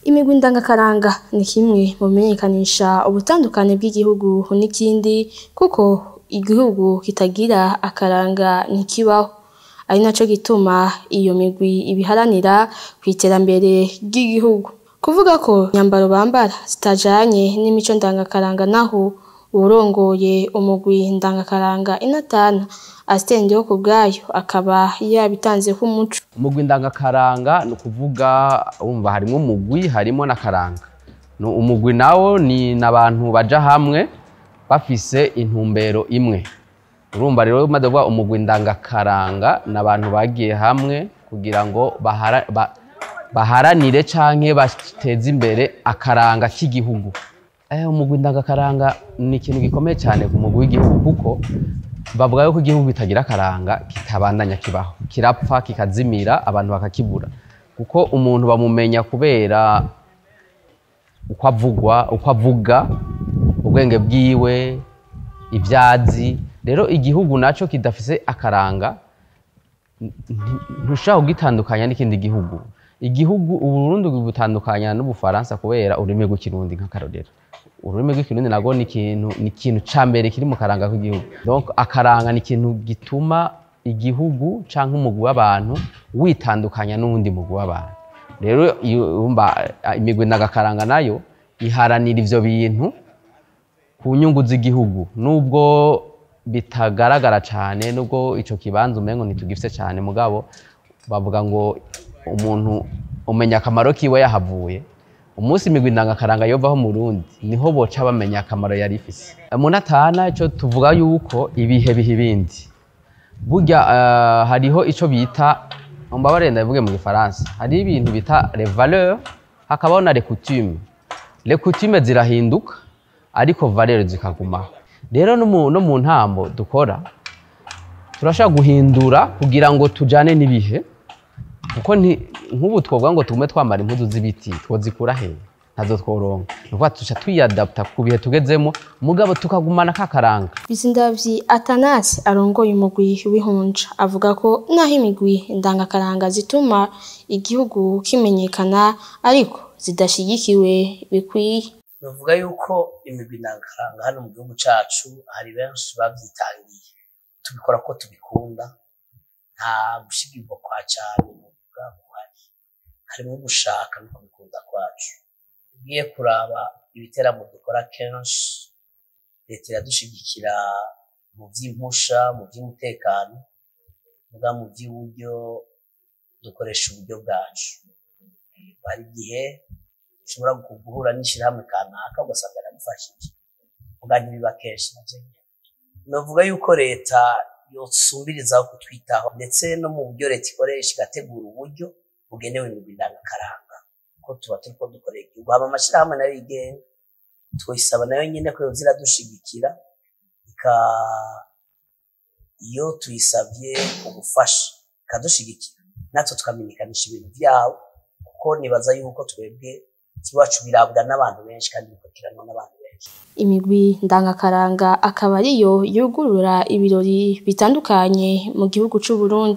Imigwi ndangakaranga ni kimwe mu bimenyekanisha ubutandukane bw'igihugu n'ikindi, kuko igihugu kitagira akaranga ntikibaho. Ari naco gituma iyo migwi ibiharanira kw'iterambere ry'igihugu. Kuvuga ko imyambaro bambara zitajanye n'imico ndangakaranga, naho uwurongoye umugwi ndangakaranga Inatana Asiteri Ndihokubwayo akaba yabitanzeko umuco. Umugwi ndangakaranga ni ukuvuga wumva harimwo umugwi, harimo n'akaranga. Umugwi nawo ni n'abantu baja hamwe bafise intumbero imwe. Urumva rero umaze kuvuga umugwi ndangakaranga ni abantu bagiye hamwe kugira ngo baharanire canke bateze imbere akaranga k'igihugu. Umugwi ndangakaranga ni ikintu gikomeye cyane ku mugwi w'igihugu, kuko bavuga yuko igihugu kitagira akaranga kitabandanya kibaho, kirapfa kikazimira, abantu bakakibura. Kuko umuntu bamumenya kubera uko avugwa, uko avuga, ubwenge bwiwe, ivyazi. Rero igihugu naco kidafise akaranga ntushobora kugitandukanya n'ikindi gihugu. Igihugu Uburundi butandukanya n'Ubufaransa kubera ururimi rw'ikirundi nk'akarorero. Ururimi rw'ikirundi nago ni ikintu ca mbere kiri mu karanga k'igihugu. Donc akaranga ni ikintu gituma igihugu canke umugwi w'abantu witandukanya n'uwundi mugwi w'abantu. Rero urumva imigwi ndangakaranga nayo iharanira ivyo bintu ku nyungu z'igihugu, nubwo bitagaragara cane, nubwo ico kibanza umengo ntitugifise cane, mugabo bavuga ngo umuntu umenya akamaro kiwe yahavuye. Umunsi imigwi ndangakaranga yovaho mu Burundi niho boca bamenya akamaro yari ifise. Mu Natana ico tuvuga yuko ibihe biha ibindi. Burya hariho ico bita, mbabarire ndabivuge mu Gifaransa, hariho ibintu bita les valeurs, hakabaho na les coutumes. Les coutumes zirahinduka ariko valeurs zikagumaho. Rero no mu ntambo dukora turashobora guhindura kugira ngo tujane n'ibihe, kuko nk'ubu twovuga ngo tugume twambara impuzu z'ibiti twozikura he? Ntazo tworonka. Ni ukuvuga tuca twiyadapta ku bihe tugezemo, mugabo tukagumana kakaranga. Bizindavyi Athanase arongoye umugwi w'Ihunja avuga ko naho imigwi ndangakaranga zituma igihugu kimenyekana ariko zidashigikiwe bikwiye. Bavuga yuko imigwi ndangakaranga hano mu gihugu cacu hari benshi bavyitangiye, tubikora ko tubikunda, nta gushigirwa kwa cane novuga guhari, harimwo gushaka no kubikunda kwacu. Ugiye kuraba ibiteramo dukora kenshi, leta iradushigikira mu vy'impusha, mu vy'umutekano, muga mu vy'uburyo dukoresha uburyo bwacu. Hari igihe ushobora guhura n'ishirahamwe kanaka ugasanga aragufashije, muga ntibiba kenshi navyo nyene. Novuga yuko leta yosumbirizaho kutwitaho, ndetse no mu buryo leta ikoresha igategura uburyo bugenewe imigwi ndangakaranga, kuko tuba turiko dukorera igihugu. Hama amashirahamwe nayo yigenga twoyisaba nayo nyene ko yoza iradushigikira, iyo tuyisavye ubufasha ikadushigikira, natwe tukamenyekanisha ibintu vyabo, kuko nibaza yuko twebwe iwacu birabwa n'abantu benshi kandi bikurikiranwa n'abantu benshi. Imigwi ndangakaranga akaba ariyo yugurura ibirori bitandukanye mu gihugu c'Uburundi.